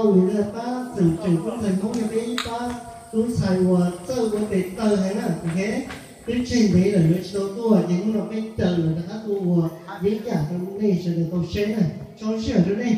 Ua li pab tseem tseem tub ntxhais Hmoob yog peb ib pab tub ntxhais uas txawj ua tes taw heev na, ok. Twb tseg ntev lawm yuav tsis tau tuaj ces hnub no peb caw lawv rov qab tuaj ua yeeb yam rau nej sawv daws tau saib na. Tso sij hawm rau nej.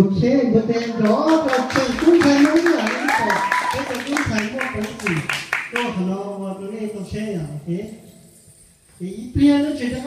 Ok, npua tes nrov rau tseem tub ntxhais Hmoob ib yam li pom peb cov tub ntxhais muaj peev xwm tuaj qhov no ua rau nej tau saib yom, ok. Ces ib pliag lub tsev rov qab